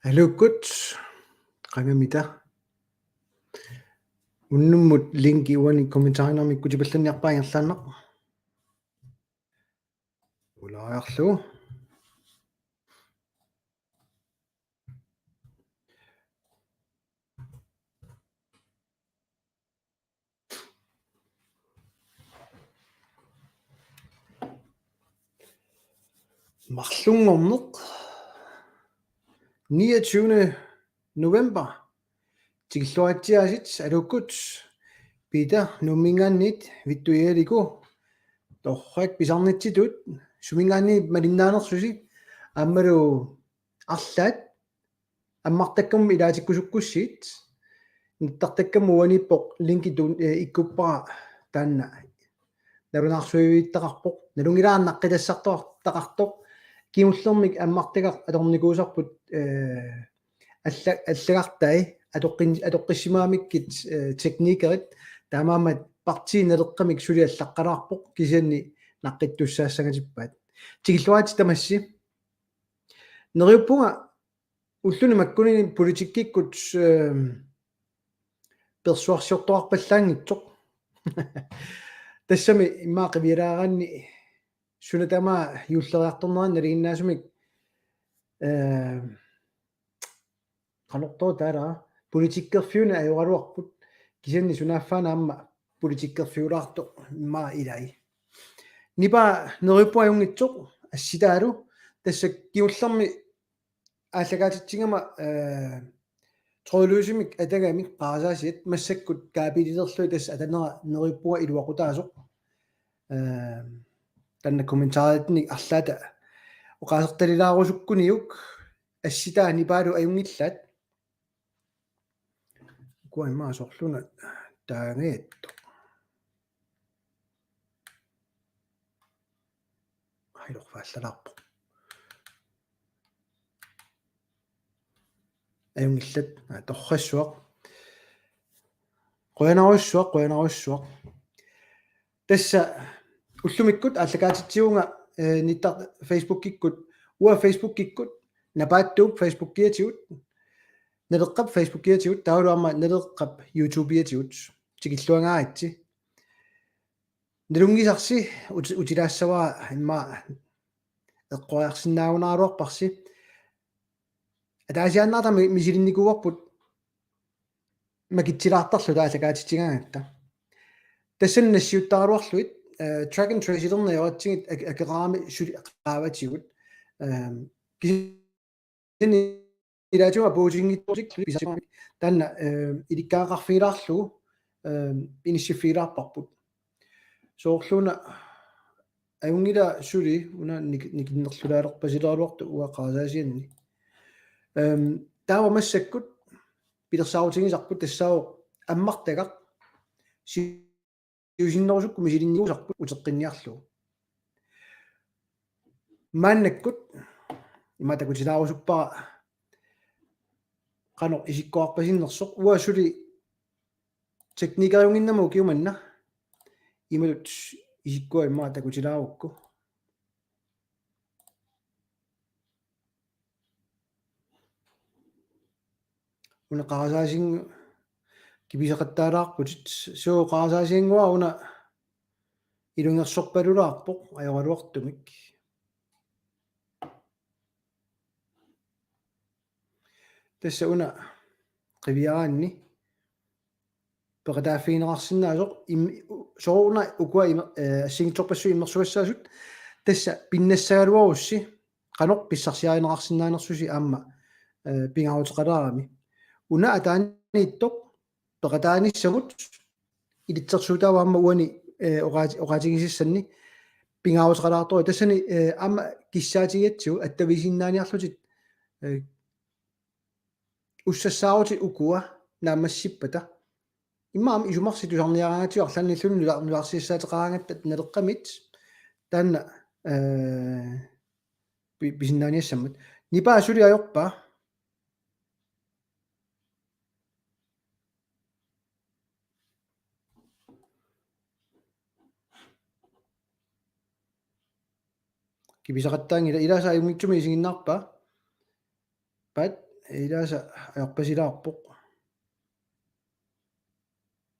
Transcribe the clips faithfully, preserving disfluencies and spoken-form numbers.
Aluukkut, qangamita. Unnummut linki uani kommentaarinermi kutipallanniarpaa ingerlaannaq. Ulaajarlu. Marlunngorneq niogtyvende november. Tikilluaritsi aasiit, aluukkut. Peter Nuumminngaanniit, Vittu Jeriku. Torrak pisarnitsitut, suminngaanniit malinnaanersusi, aammalu arlaat, ammartakkammut ilaatikkusukkussigit, nittartakkammut uaniippoq linki tun-, eh, ikkuppara taanna. Nalunaarsuivittaqarpoq, nalunngilara naqqitassartoqartoq, kingullermik ammartagaq atornikuusarput, eh, alla-, allagartai, atoqqin-, atoqqissimagamikkit, eh, teknikerit, taamaammat partii Naleqqamik suli allaqqalaarpoq, kisianni naqqittussaassangatippaa. Tikilluaritsi tamassi. Neriuppunga ulluni makkunini politikkikkut, ehm, persuarsiortoqarpallaanngitsoq. Tassami immaqa qiviaraanni suna tamaat juulleriartornerani nalinginnaasumik, ehm, qanortoq taala politikkerfiuneq ajoraluarput, kisianni sunaaffaana aamma politikkerfiulaartoq immaqa ilai. Nipaa neriuppunga ajunngitsoq assitaalu, tassa kingullermi aallakaatitsigama, eh, trådløsimik atagamik qarasaasiat, massakkut kaapililerlugit, tassa atanera neriuppunga iluaqutaasoq. Eh, taanna kommentaaritinnik arlaata oqaasertalilaarusukkuniuk assitaa nipaalu ajunngillaat. Ukua immaqa soorluna taangaattoq. Ilorfaallalaarpoq. Ajunngillat, aa, torrassuaq. Qujanarsuaq, qujanarsuaq. Tassa ullumikkut aallakaatitsivunga, eh, nittar-, Facebookikkut, uanga Facebookikkut, Napaattuup Facebookiatigut, Naleqqap Facebookiatigut, taavalu aamma Naleqqap YouTubeatigut, tikilluangaaritsi. Nalunngisarsi ut-, utilaassavara immaqa eqqoriarsinnaagunaraluarparsi. Ataasiaannartami misilinnikuuarput makitsilaartarluta aallakaatitsigaangatta. Tassani nassiuttaraluarlugit, eh, track and trace-ilerneq ajoratsigit ak-, akeqarami suli qaavatigut. Ehm, kisianni ilaatigut apuutinngitsoortik pisarsimagamik taanna, ehm, ilikkagaqarfigilaarlugu, ehm, inissiffigilaarparput. Soorluuna ajunngilaq suli una nik-, nikinnerlulaalerpasileraluartoq uanga qarasaasianni. Ehm, taava massakkut pilersaarutigisarput tassaavoq ammartagaq siusinnerusukkut misilinnikuusarput uteqqinniarlugu. Maannakkut ima takutilaarusuppara qanoq isikkoqarpasinnersoq, uanga suli teknikeriunnginnama ukioq manna. Imatut isikkua immaqa takutilaarukku. Una qarasaasin kipiseqattaalaarputit, suu qarasaasiannguaq una ilungersorpalulaarpoq ajoraluartumik. Tassa una qiviaraanni peqataaffigineqarsinnaasoq im-, sooruna ukua im-, eh, assigiinngitsorpassuit immersugassaasut, tassa pinnassagaluarussi qanoq pissarsiarineqarsinnaanersusi aamma, eh, pingaaruteqalaarami. Una ataaniittoq peqataanissamut ilitsersuutaavoq aamma uani, eh, oqaati-, oqaatigisassanni pingaaruteqalaartoq. Tassani, eh, aamma kissaatigigatsigu attavigisinnaaniarlutit, eh, ussassaarutit ukua naammassippata. Immaqa aamma isumarsik tusarniaraangatsigu arlaannilluunniit nula-, nulaarsiassaateqaraangatta Naleqqamit taanna, eh, pi-, pisinnaaniassammat. Nipaa suli ajorpaa. Kipiseqattaanngilaq, ilaasa ajunngitsumik isiginnaarpaa. Pat, ilaasa ajorpasilaarpoq.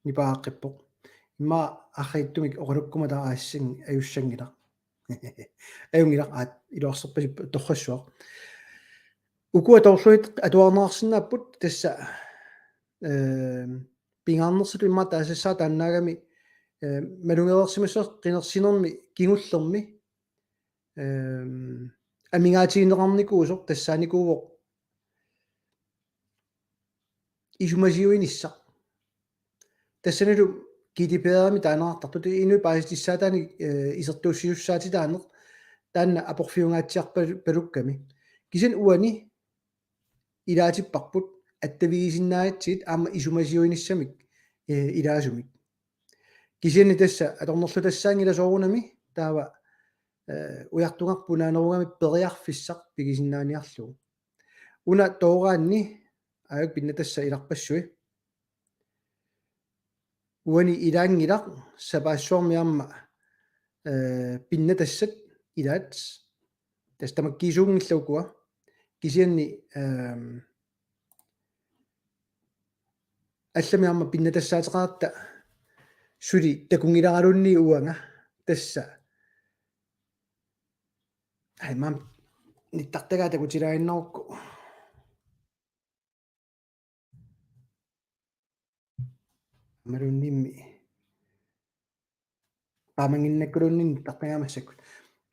Nipaaqqippoq. Immaqa arriitsumik oqalukkuma taava aassan ajussanngilaq. Ajunngilaq, aat, iluarserpasippoq, torrassuaq. Ukua torluit atuarneqarsinnaapput tassa, ehm, pingaarnersut immaqa taasassaat taannaagami, ehm, malugereersimasoq qinersinermi kingullermi, ehm, amigaatigineqarnikuusoq tassaanikuuvoq isumasiuinissaq. Tassanilu G D P R-imi taaneqartartut inuit paasitissaataannik, eh, isertuussisussaatitaaneq taanna aporfiungaatsiarpalukkami. Kisianni uani ilaatipparput attavigisinnaagatsigu aamma isumasiuinissamik, eh, ilaasumik. Kisianni tassa atornerlutassaanngilaq soorunami taava, eh, ujartugarput naanerugami periarfissaq pigisinnaaniarlugu. Una tooraanni aajuku pinnattassat ilarpassui. Uani ilaanngilaq sapaassuarmi aamma, eh, pinnattassat ilaat. Tassa tamakkiisuunngillat ukua. Kisianni, ehm, allami aamma pinnattassaateqaratta suli takunngilaraluunniit uanga tassa. Ai, maani nittartagaa takutilaaginnarukku. Aammalunniimmi qaamannginnakkuluunniit nittartagaa massakkut.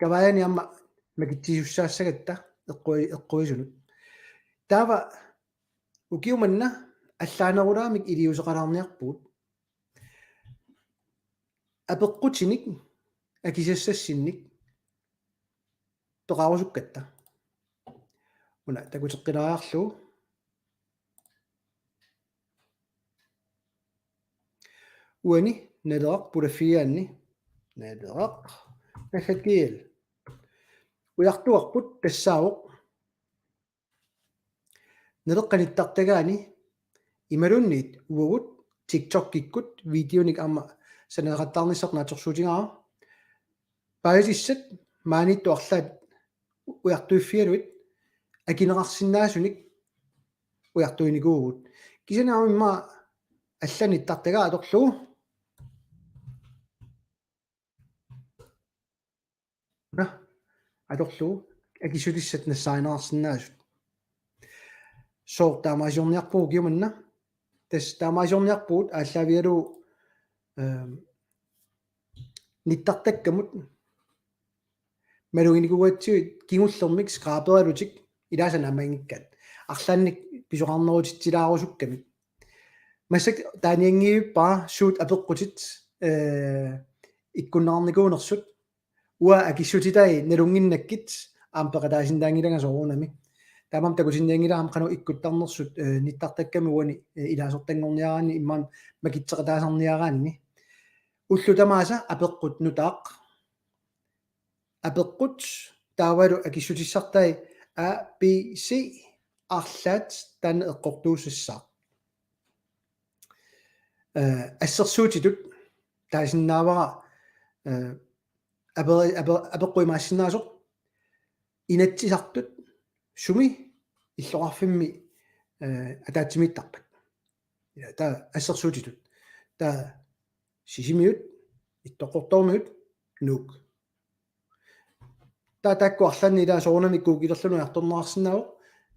Kavaajani aamma makitsisussaassagatta eqqui-, eqquisunut. Taava ukiumanna allaanerulaamik iliuuseqalaarniarpugut. Apeqqutinik akisassassinnik toqarusukkatta. Una takuteqqilaariarlugu. Uani Naleraq pulaffigigaanni. Naleraq. Nallat G L. Ujartugarput tassaavoq Naleqqap nittartagaani imaluunniit uagut TikTokikkut videonik aamma sananeqattaarnissaq naatsorsuutigaara. Paasissat maaniittut arlaat ujartuiffigalugit akineqarsinnaasunik ujartuinikuuvugut. Kisianni aamma immaqa allanut nittartagaa atorlugu. Una atorlugu akissutissat nassaarineqarsinnaasut. Sooq taamaasiorniarpugut ukiumanna? Tassa taamaasiorniarpugut aallaavigalugu, ehm, nittartakkamut maluginikuugatsigit kingullermik skraberalutik ilaasa naammaginngikkaat. Arlaannik pisoqarnerutitsilaarusukkami. Massakkut taanianngivippara suut apeqqutit, eh, ikkunneqarnikuunersut. Uanga akissutitai nalunnginnakkit aamma peqataasinnaanngilanga soorunami. Taamaammat takutinnianngilaq aamma qanoq ikkuttarnersut, eh, nittartakkami uani, eh, ilaasortanngorniaraanni imaluunniit makitseqataasarniaraanni. Ullut tamaasa apeqqut nutaaq. Apeqqut taavalu akissutissartai A, B, C arlaat taanna eqqortuussassaaq. Eh, assersuutitut taasinnaavara, eh, ape-, ape-, apeqqut imaassinnaasoq Inatsisartut sumi illoqarfimmi, eh, ataatsimiittarpat. Ja, taava assersuutitut. Taava Sisimiut, Ittoqqortoormiut, Nuuk. Taava taakku arlaanni ilaa soorunami Googlerluni ujartorneqarsinnaavoq,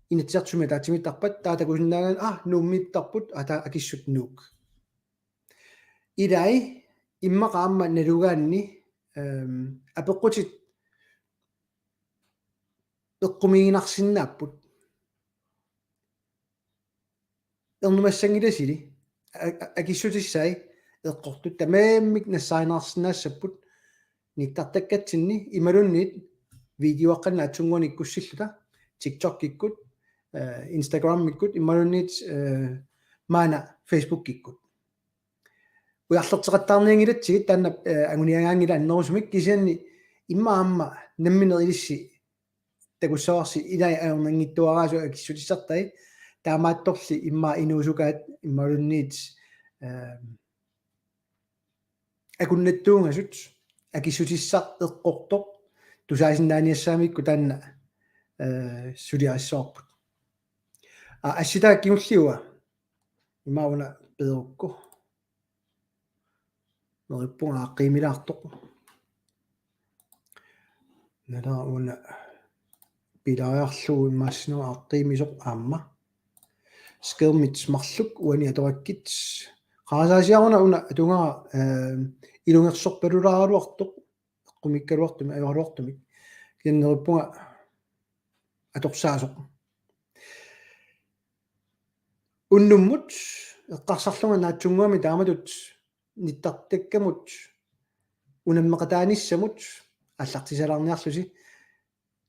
Inatsisartut sumi ataatsimiittarpat, taava takusinnaagaanni, ah, Nuummiittarput, ah, taava akissut Nuuk. Ilai immaqa aamma nalugaanni, ehm, apeqqutit eqqumiiginarsinnaapput. Ernumassanngilasili a-, a-, akissutissai eqqortut tamarmik nassaarineqarsinnaassapput nittartakkatsinni imaluunniit videoaqqat naatsunnguanik ikkussilluta TikTokikkut, eh, Instagramikkut imaluunniit, eh, maanna Facebookikkut. Ujarlerteqattaarnianngilatsigit taanna, eh, anguniagaanngilaq annerusumik kisianni immaqa aamma nammineq ilissi takussavarsi ilai ajornanngitsuaraasoq akissutissartai taamaattorli immaqa inuusukaat imaluunniit, eh, akunnattuungasut akissutissaq eqqortoq tusaasinnaaniassagamikku taanna, eh, suliarissavarput. Aa, assitaa kingulliua. Ima una peerukku. Neriuppunga aaqqiimilaartoq. Nala una pilaariarlugu immassinnut aaqqiimisoq aamma. Skærmit marluk uani atorakkit. Qarasaasiaq una una atugara, eh, ilungersorpalulaaraluartoq. Eqqumiikkaluartumik, ajoraluartumik. Kisianni neriuppunga atorsaasoq. Unnummut eqqarsarlunga naatsunnguamik taamatut nittartakkamut unammeqataanissamut aallartisalaarniarlusi.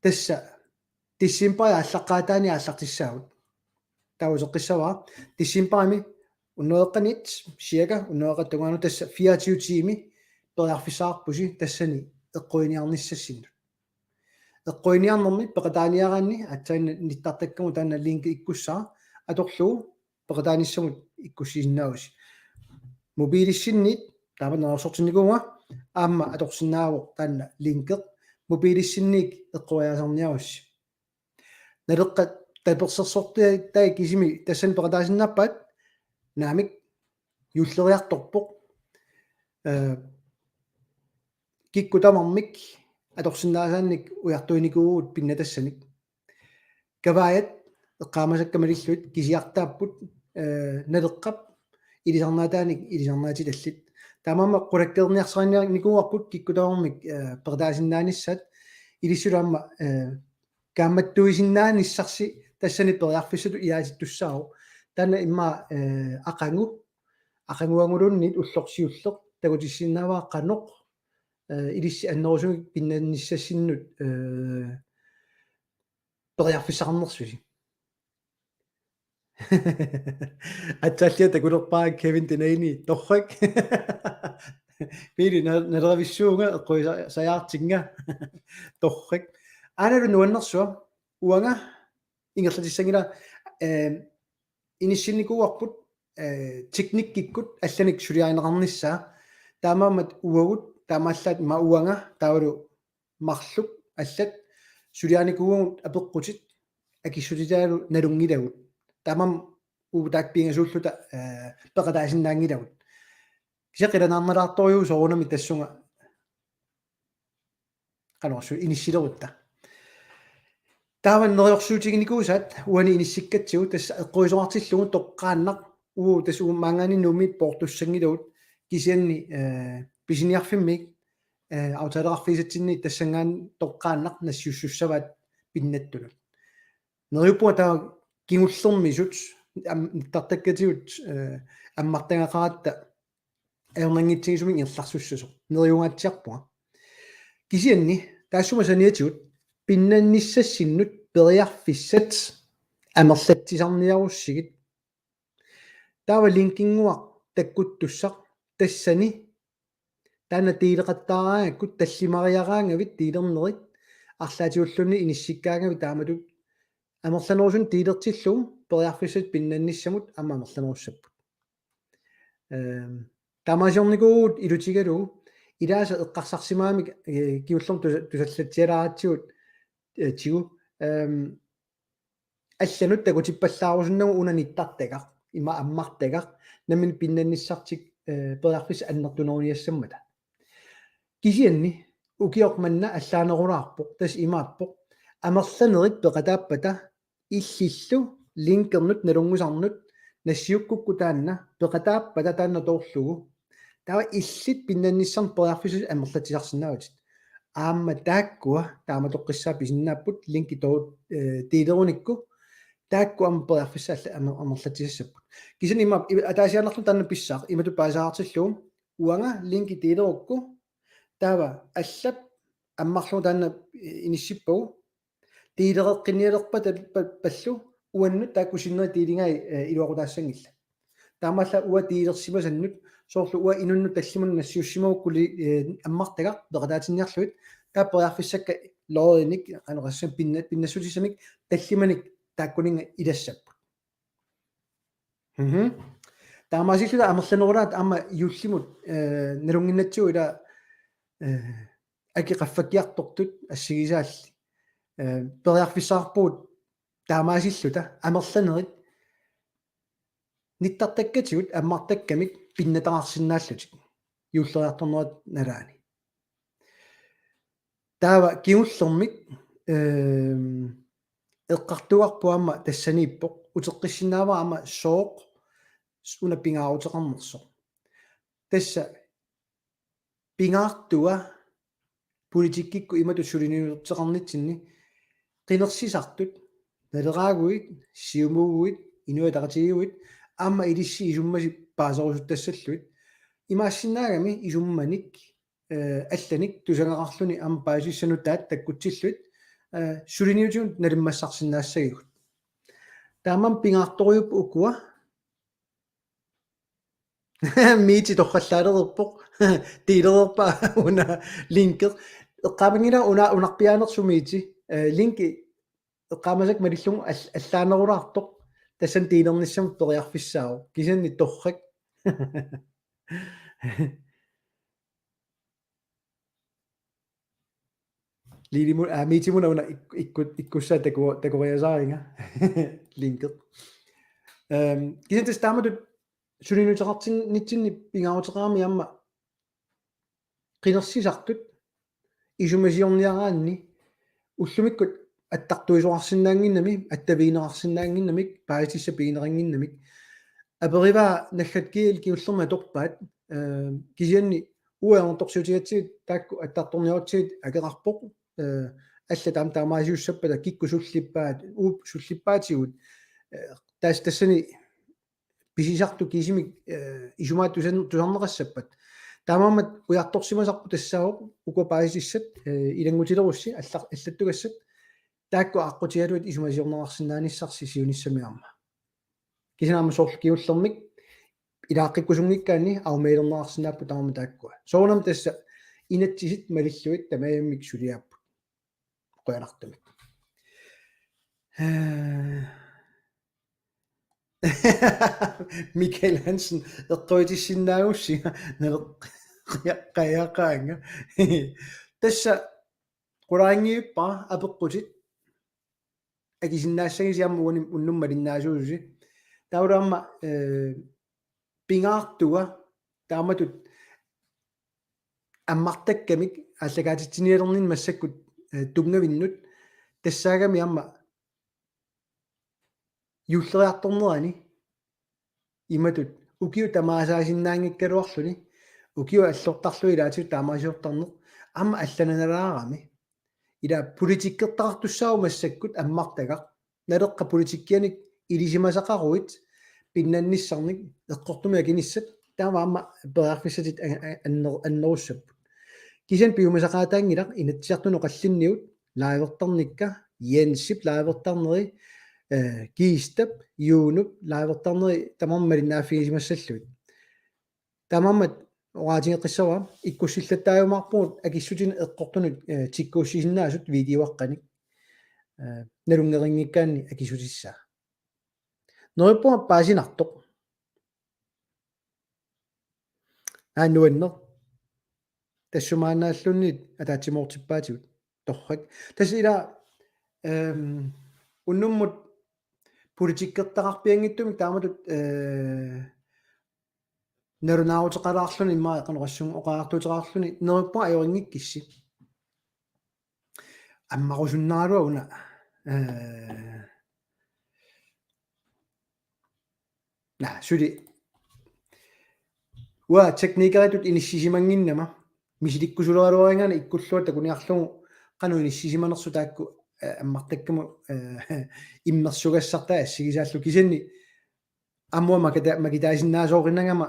Tassa decembarip aallaqqaataani aallartissaagut. Taava uteqqissavara decembarimi unnueqqanit cirka unnueqqattungaanu tassa fireogtyve tiimi periarfissaqarpusi tassani eqquiniarnissassinnut. Eqquiniarnermi peqataaniaraanni aatsaat nittartakkamut taanna link ikkussara atorlugu peqataanissamut ikkussisinnaavusi. Mobilissinniit taama neriorsortinnikuuvunga aamma atorsinnaavoq taanna linki mobilissinniit eqqoriaasarniarussi. Naleqqat tapersersortai kisimi tassani peqataasinnaappaat naamik juulleriartorpoq. Eh, kikkut tamarmik atorsinnaasaannik ujartuinikuuvugut pinnattassaanik. Kavaajat eqqaamasakka malillugu kisiartaapput, eh, Naleqqap ilisarnaataanik ilisarnaatitallit. Taamaammat qulakkeerniarsarinnikuuarput kikkut tamarmik, eh, peqataasinnaanissaat ilissulu aamma, eh, kaammattuisinnaanissarsi tassani periarfissatut ilaasittussaavoq. Taanna immaqa, eh, aqagu, aqaguaguluunniit ulloq siulleq takutissinnaavara qanoq, eh, ilissi annerusumik pinnannissassinnut, eh, periarfissaqarnersusi. Atsaallia takulerpaa Kevin Denani torrak. Pili na-, naleravissuunga eqquisa-, sajaartinga torrak. Aanalu nuannersua uanga ingerlatissanngilanga, eh, inissinnikuuarput, eh, teknikkikkut allanik suliarineqarnissaa. Taamaammat uagut taamaallaat ima uanga taavalu marluk allat suliarinikuuvugut apeqqutit akissutitaalu nalunngilagut. Taamaammat uagut taakku pingasuulluta, eh, peqataasinnaanngilagut. Kisianni qilanaarnalaartorujuuvoq soorunami tassunga qanorsu inissilerutta. Taava neriorsuutiginikuusaat uani inissikkatsigu tassa eqqorisoqartillugu toqqaannaq uu tassa uagut maanngaanniit Nuummi poortussanngilagut kisianni, eh, pisiniarfimmiit, eh, aftaleqarfigisatsinniit tassanngaanniit toqqaannaq nassiussussavaat pinnattunut. Neriuppunga taava kingullermisut am-, nittartakkatigut, eh, ammartagaqaratta ajornanngitsigisumik ingerlarsussasoq. Neriungaatsiarpunga. Kisianni taassuma saniatigut pinnannissassinnut periarfissat amerlatsisarniarussigit. Taava linkinnguaq takkuttussaq tassani taanna deeleqattaaraangakku tallimariaraangavit deelernerit arlaatigulluunniit inissikkaangavit taamatut amerlanerusunik deelertillugu periarfissat pinnannissamut aamma amerlanerussapput. Ehm, taamaasiornikuuvugut ilutigalugu ilaasa eqqarsarsimagamik, eh, kingullermik tusa-, tusallatsialaaratsigu, eh, tigu, ehm, allanut takutippallaarusunnagu una nittartagaq, ima ammartagaq, nammineq pinnannissartik, eh, periarfissat annertuneruniassammata. Kisianni ukioq manna allaanerulaarpoq, tassa imaappoq, amerlanerit peqataappata illillu linkernut nalunngusarnut nassiukkukku taanna peqataappata taanna toorlugu. Taava illit pinnannissannut periarfissat amerlatsisarsinnaavatit. Aamma taakkua taamatoqqissaaq pisinnaapput linki too-, eh, deelerunikku taakku aamma periarfissat alla-, amer-, amerlatsisassapput. Kisianni ima i-, ataasiaannarlugu taanna pissaaq imatut paasaartillugu uanga linki deelerukku taava allap ammarlugu taanna, eh, inissippagu deelereqqinnialerpata pa-, pallu uannut taakku sinneri deelingai, eh, iluaqutaassanngillat. Taamaallaat uanga deelersimasannut soorlu uanga inunnut tallimanut nassiussimagukkuli, eh, ammartagaq peqataatinniarlugit taava periarfissakka loorinik anoqassan pinna-, pinnassutissanik tallimanik taakkuninnga ilassapput. Mhm. Taamaasilluta amerlanerulaat aamma juullimut, eh, nalunnginnatsigu ila, eh, aki qaffakkiartortut assigisaalli. Eh, periarfissaqarpugut taamaasilluta, amerlanerit nittartakkatigut ammartakkamik pinnataqarsinnaallutik juulleriartornerata nalaani. Taava kingullermik, ehm, eqqartugarput aamma tassaniippoq, uteqqissinnaavara aamma sooq una pingaaruteqarnersoq. Tassa pingaartua politikkikkut imatut suliniuteqarnitsinni qinersisartut, Naleraaguit, Siumuuguit, Inuit Ataqatigiiuit, aamma ilissi isummasi paaserusuttassallugit. Imaassinnaagami isummanik, eh, allanik tusagaqarluni aamma paasissat nutaat takkutsillugit, eh, suliniutigut nalimmassarsinnaassagigut. Taamaammat pingaartorujuupput ukua. Miiti torrallaalereerpoq. Deelereerpaa una linki. Eqqaamanngilara una unarpiaanersoq Miiti. Eh, linki eqqaamasakka malillugu al-, allaanerulaartoq. Tassani deelernissamut periarfissaavoq. Kisianni torrak. Liilimut, aa, Miitimuna una ik-, ikkut-, ikkussaa taku-, takoriasaaringa. Linki. Ehm, kisianni tassa taamatut suliniuteqartinnitsinni pingaaruteqarami aamma qinersisartut isumasiorniaraanni ullumikkut attartuisoqarsinnaannginnami, attavigineqarsinnaannginnamik, paasissat pigineqannginnamik. Aperivaa naggat G L kingullermik atorpaat, eh, kisianni uagut annertorsiutigatsigit taakku attartorniarutsigit akeqarpoq, eh, allat aamma taamaasiussappata kikkut sullippaat, uagut sullippaatigut, eh, taas-, tassani pisisartut kisimik, eh, isumaat tusan-, tusarneqassappat. Taamaammat ujartorsimasarput tassaavoq ukua paasissat, eh, ilanngutilerussi allar-, allattugassat taakku aqqutigalugit isumasiorneqarsinnaanissarsi siunissami aamma. Kisianni aamma soorlu kingullermik ilaaqqikkusunngikkaanni aamma mailerneqarsinnaapput tamarmik taakkua. Soorunami tassa inatsisit malillugit tamarmik suliaapput. Qujanartumik. Eh. Michael Hansen, eqquiitissinnaagussi, naleq-, qia-, qiaqaanga. Tassa qularinngippa apeqqutit akisinnaassagisi aamma uani unnuk malinnaasuususi. Taavalu aamma, eh, pingaartua taamatut ammartakkamik aallakaatitsinialerninni massakkut, eh, tunngavinnut tassaagami aamma juulleriartornerani imatut ukiut tamaasaasinnaanngikkaluarluni, ukiut allortarlugit ilaatigut taamaasiortarneq aamma allananalaarami. Ila politikkertaqartussaavoq massakkut ammartagaq. Naleqqap politikkianik ilisimasaqaruit pinnannissarnik eqqortumik akinissat taava aamma periarfissatit a-, a-, anner-, annerussapput. Kisianni piumasaqaataanngilaq Inatsisartuni oqallinnigut livertarnikka, Jensip livertarneri, eh, Kiistap, Juunup livertarneri tamarmik malinnaaffigisimallugit. Taamaammat oqaatigeqqissavara ikkussillattaajumaarpugut akissutinik eqqortunut, eh, tikkuussisinnaasut videoaqqanik, eh, nalunngeqanngikkaanni akissutissaa. Neriuppunga paasinartoq. Aa, nuanneq. Tassumaannaalluunniit ataatsimoortippaatigut. Torrak. Tassa ila, ehm, unnummut politikkertaqarpianngitsumik taamatut, eh, nalunaaruteqalaarluni immaqa qanoq oqassuunga oqariartuuteqarluni neriuppunga ajorinngikkussi. Ammarusunnaraluaq una. Eh, naa, suli. Uanga teknikeritut inissisimannginnama. Misilikkusuleraluarigaanni ikkullugu takuniarlugu qanoq inissisimanersoq taakku, eh, ammartakkamut, eh, immersugassartaa assigisaallugu kisianni aamma makita-, makitaasinnaasoorinnagama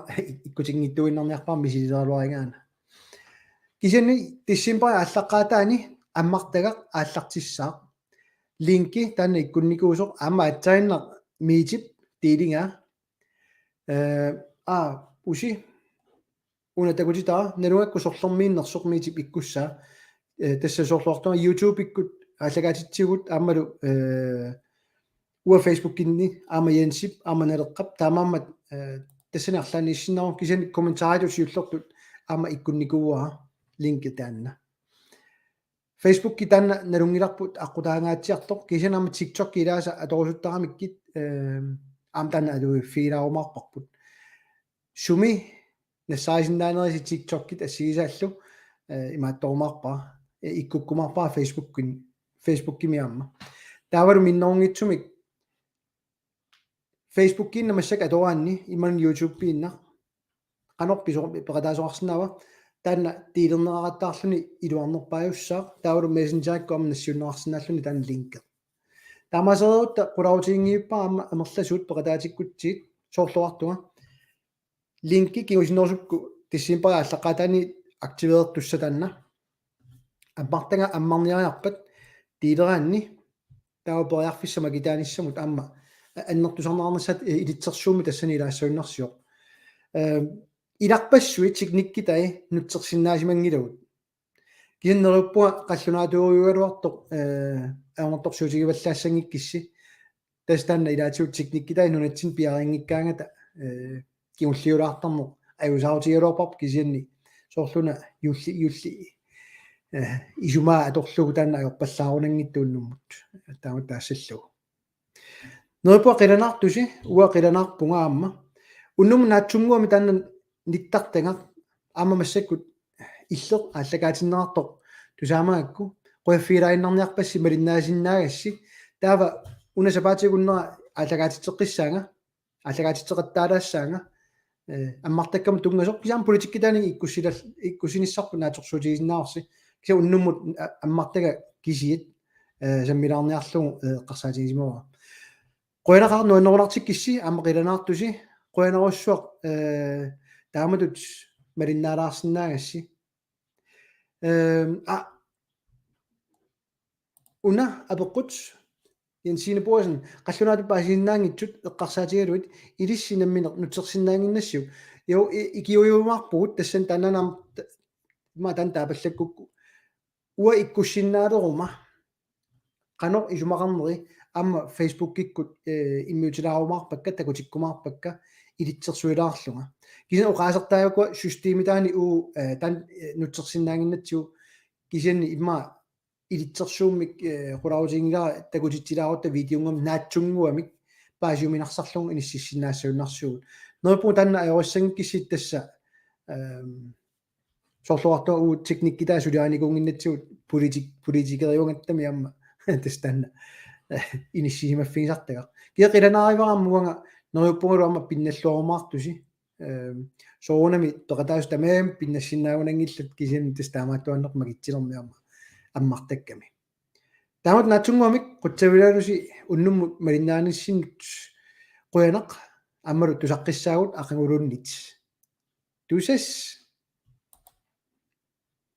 ikkutinngitsuinnarniarpara misilileraluarigaanni. Kisianni decembarip aallaqqaataani ammartagaq aallartissaaq. Linki taanna ikkunnikuusoq aamma aatsaannaq Miitip deelinga. Eh, aa, usi. Una takutitara, nalugakku sorlermiinnersoq Miitip ikkussaa. Eh, tassa soorluartunga YouTube-ikkut aallakaatitsivugut aammalu, eh, uanga Facebookinni, aamma Jensip, aamma Naleqqap, taamaammat, eh, tassani arlaanniissinnaavoq kisianni kommentaritut siullertut aamma ikkunnikuuara linki taanna. Facebooki taanna nalunngilarput aqqutaangaatsiartoq, kisianni aamma TikTok ilaasa atorusuttaramikkit, eh, aamma taanna atuiffiilaarumaarparput. Sumi nassaarisinnaanerisi TikTokit assigisaallu, eh, imaattorumaarpara, eh, ikkukkumaarpara Facebookin, Facebookimi aamma. Taavalu minnerunngitsumik Facebookiinnaq massakkut atoraanni imaluunniit YouTubeinnaq qanoq piso-, peqataasoqarsinnaava, taanna delilerneqaqattaarluni iluarnerpaajussaaq, taavalu Messengerikkut aamma nassiunneqarsinnaalluni taanna linki. Taamaasereerutta qularutiginngivippara aamma amerlasuut peqataatikkutsigit, soorlu oqartunga linki kingusinnerusukkut decembari aallaqqaataani aktiverertussaq taanna. Ammartagaq ammarniariarpat deleraanni taava periarfissaq makitaanissamut aamma a-, annertusarneqarnissaat, eh, ilitsersuummik tassani ilaassagunarsivoq. Ehm, ilarpassui teknikkitai nutsersinnaasimanngilagut. Kisianni neriuppunga qallunaatuujugaluartoq, eh, ajornartorsiutigivallaassanngikkussi. Tassa taanna ilaatigut teknikkitai nunatsinni piareerinngikkaangata, eh, kingulliulaartarneq ajuusaarutigigaluarparput kisianni soorlu una juulli, juulli, eh, isumaa atorlugu taanna ajorpallaarunanngitsoq unnummut. Taama taassallugu. Neriuppunga qilanaartusi, uanga qilanaarpunga aamma. Unnummut naatsunnguamik taanna nittartagaq aamma massakkut illit aallakaatinneqartoq tusaamagakku, qujaffigilaaginnarniarpassi malinnaasinnaagassi, taava una sapaatip akunnera aallakaatitseqqissaanga, aallakaatitseqattaalaassaanga, eh, ammartakkama tunngasoq, kisianni aamma politikkitaanik ikkussilal-, ikkussinissarput naatsorsuutigisinnaavarsi, kisianni unnummut a-, ammartagaq kisiat, eh, sammilaarniarlugu, eh, eqqarsaatigisimavara. Qujanaqaaq nuannerunartikkissi, aamma qilanaartusi, qujanarsuaq, eh, taamatut malinnaalaarsinnaagassi. Ehm, a, una apeqqut, Jensine Boesen, qallunaatut paasisinnaanngitsut eqqarsaatigalugit ilissi nammineq nutsersinnaannginnassiuk. Jo, i-, ikiuiumaarpugut tassani taanna aamma ta-, ma taanna taapallakkukku. Uanga ikkussinnaaleruma qanoq isumaqarneri aamma Facebookikkut, eh, immiutilaarumaarpakka, takutikkumaarpakka, ilitsersuilaarlunga. Kisianni oqaasertaagakku systemitaani uu, eh, taanna, eh, nutsersinnaannginnatsigu kisianni immaqa ilitsersuummik, eh, qularutiginngilara takutitsilaarutta videonngormat naatsunnguamik paasiuminarsarlugu inississinnaassagunarsugut. Neriuppunga taanna ajorissanngikkussi tassa, ehm, soorlu oqartunga uagut teknikkitai suliarinikuunnginnatsigu politik-, politikeriugattami aamma tassa taanna, eh, inissisimaffigisartagaq. Kisianni qilanaarivara aamma uanga neriuppungalu aamma pinnalluarumaartusi. Ehm, soorunami peqataasut tamarmik pinnassinnaagunanngillat kisianni tassa taamaattuaannarpoq makitsilermi aamma ammartakkami. Taamatut naatsunnguamik qutsavigalusi unnummut malinnaanissinnut qujanaq aammalu tusaqqissaagut aqaguluunniit. Tusass.